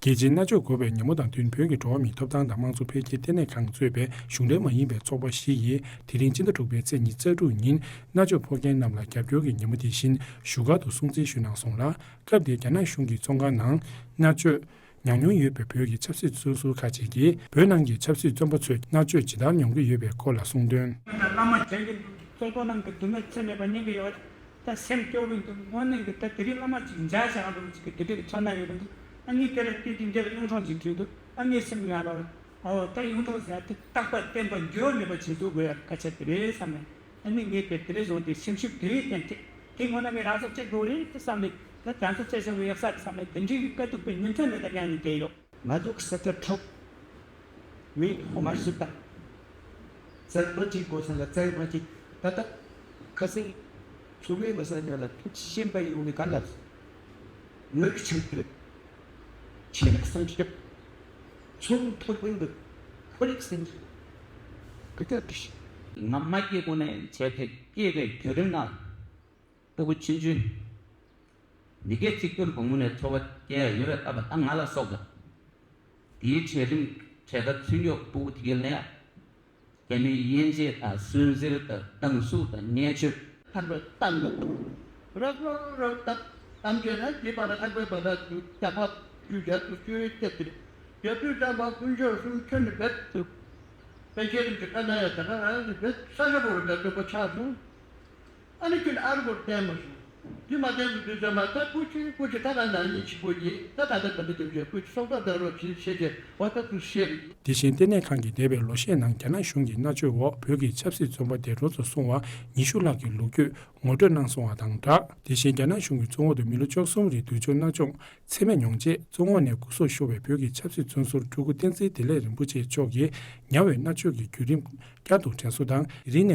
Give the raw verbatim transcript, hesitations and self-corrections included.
རྒྱལ་སྤྱིའི་མནར་གཅོད་འགོག་པའི་ཉིན་མོ་དང་བསྟུན། བོད་ཀྱི་འགྲོ་བ་མིའི་ཐོབ་ཐང་དང་དམངས་གཙོ་འཕེལ་རྒྱས་ལྟེ་གནས་ཁང་གཙོས་པའི་གཞུང་འབྲེལ་མ་ཡིན་པའི་ཚོགས་པ་བཞི་ཡིས་དེ་རིང་སྤྱི་ཟླ་དྲུག་པའི་ཚེས་ཉི་ཤུ་རྩ་དྲུག་ཉིན་མནར་གཅོད་ཕོག་མཁན་རྣམས་ལ་རྒྱབ་སྐྱོར་གྱི་ཉིན་མོ་དེ་བཞིན་བཞུགས་སྒར་དུ་སྲུང་བརྩི་ཞུས་གནང་སོང་ལ། སྐབས་དེར་རྒྱ་ནག་གཞུང་གི་བཙོན་ཁང་ནང་མནར་གཅོད་མྱངས་མྱོང་ཡོད་པའི་བོད་ཀྱི་ཆབ་སྲིད་བཙོན་ཟུར་ཁག་ཅིག་གིས། བོད་ནང་གི་ཆབ་སྲིད་བཙོན་པ་ཚོས་མནར་གཅོད་ཇི་ལྟར་མྱོང་གི་ཡོད་པའི་སྐོར་ལ་གསུངས་དོན། བླ་མ་བྱས་ཀྱི་འདུག་བཙོན་ཁང་ནང་གི་སྡུག་བསྔལ་ཚད་མེད་པ་མྱོང་གི་ཡོད། ད་སེམས་སྐྱོ་བོ་འདུག་དངོས་གནས་ཀྱི་ད་དེ་རིང་བླ་མ་ཅིག་མཇལ་བྱ་རུང་ཅིག་གི་དེ་འདྲའི་ཚོར་སྣང་ཡོད་འདུག་ཨ་ནི་དེ་ལ་བལྟས་དུས་འདིར་གཡུང་དྲུང་ཅིག་བྲིས་འདུག་ཨ་ནི་སེམས་ང་ལོར། ཨོ་ད་གཡུང་དྲུང་ཟེར་དེ་རྟག་པར་བསྟན་པ་འགྱུར་བ་མེད་པ་བྱེད་ཐུབ་དགོས་ཡ་སྐད་ཆ་དེ་རེད་བསམ་ནས། ཨ་ནི་ངས་དེ་དེ་རེ་བཟུང་སྟེ་སེམས་ཤུགས་དེ་བས་བསྟན་ཏེ། དེ་སྔོན་ན་ངས་རང་སྲོག་བཅད་དགོས་རེད་དེ་བསམ་ནས། ད་རང་སྲོག་བཅད་བྱ་བའི་ཡག་ས་དེ་བསམ་ནས་དེ་འདྲའི་སྐད་སྡུག་པའི་ཉིན་ཐོན་མེད་ད་ཉན་ནས་བསྡད་ཡོད། ང་ཚོ་གི་ས་ཆ་འཕྲོག་མི་ཧོ་མ་ཞིག་དང་། བཙན་པོ་གཅིག་གོ་ས་ལ་བཙན་པོ་གཅིག་ད་ལྟ་ཁ་སང་ཚུགས་མེད་མ་ས་ཉོ་ལ་ཐུགས་ཤེས་པ་ཡོང་ནི་ག་ལ། ངོས་ཀྱི་ཆང་ཕུད། ཆེ་ལག་སང་ཁྱབ། ཚོང་ཐོག་པོ་འདུག་ཁོ་རིག་སེང་གི་ཀ་ཀ་ཀི་ཤི། ང་མ་སྐྱེས་གོང་ནས་བྱས་ཏེ་སྐྱེས་པའི་བརྒྱུད་རིམ་ནང་། སྟོབས་པོ་ཆུང་ཆུང་། འདི་གའི་ཚིག་ཐོར་གོང་མོ་ནས་འཚོ་བ་སྐྱེལ་ཡ་ཡོད་པའི་སྟབས་ལ་ད་ང་ལ་སོགས་པ། དེའི་གྲལ་རིམ་གྲལ་ཁ་ཚུན་ཆོག་སྤུ་གུ་དེ་གའི་ལ་ཡ། རྒྱ་མིའི་དབྱེ་འབྱེད་དང་སུན་གཙེར་དང་སྡང་ཟུག་དང་བརྙས་བཅོས། ཐར་པའི་གཏམ་ལ་གཏུག་རོགས་རོགས་རོགས་གཏམ་གཏམ་བརྗོད་ན་རྗེས་པ་ལ་ཨ་ཁུའི་བ་ད་དུ་རྒྱ་ཕག་རྒྱུ་རྒྱ་དུ་བཅོས་སྐྱབས་ཏེ། རྒྱ་དུས་ཙམ་པ་དཀོན་མཆོག་གསུམ་ཁྱོན་ནས་བེད་དུ། པཎ་ཆེན་རིན་པོ་ཆེ་ཨ་ན་ཡ་ད་ག་རང་ནས་བེད་ས་ཆ་བོར་བེད་དུ་པོ་ཆགས་སོང་། ཨ་ནི་ཁྱོད་ཨ་རུ་བོར་བསྟན་མ་སོང་། དུས་མ་བསྟན་དུ་དུས་ཙམ་པ་ད་ཀུ་ཅི་ཀུ་ཅི་ད་ག་ན་ཡིན་ཆི་གོ་ཡི་ད་ད་ད་ད་ད་དུ་བྱེད་ཀུ་ཅི་སོང་ད་ད་རོ་ཅི་བྱེད་ཅེ་བ་ད་དུ་ཤེས། དེ་བཞིན་ལྟེ་གནས་ཁང་གིས་འདས་པའི་ལོ་ཤས་ནང་རྒྱ་ནག་གཞུང་གི་མནར་གཅོད་འོག་བོད་ཀྱི་ཆབ་སྲིད་བཙོན་པ་དེ་རོ་ཚོ་སོང་བ་ཉི་ཤུ་ལྷག་གི་ལོ་རྒྱུས་ངོ་སྤྲོད་གནང་སོང་བ་དང་སྦྲགས། དེ་བཞིན་རྒྱ་ནག་གཞུང་གི་བཙོན་འོག་ཏུ་མི་ལོ་བཅུ་གསུམ་རིང་སྡུག་སྦྱོང་མནར་གཅོད་ཚད་མེད་མྱོང་རྗེས་བཙོན་འོག་ནས་སྐུ་སྲོག་ཤོར་བའི་བོད་ཀྱི་ཆབ་སྲིད་བཙོན་ཟུར་སྤྲུལ་སྐུ་བསྟན་འཛིན་བདེ་ལེགས་རིན་པོ་ཆེ་མཆོག་གིས་ཉེ་བའི་མནར་གཅོད་ཀྱི་བརྒྱུད་རིམ་བསྐྱར་དུ་དྲན་གསོ་དང་། དེ་རིང་ནས་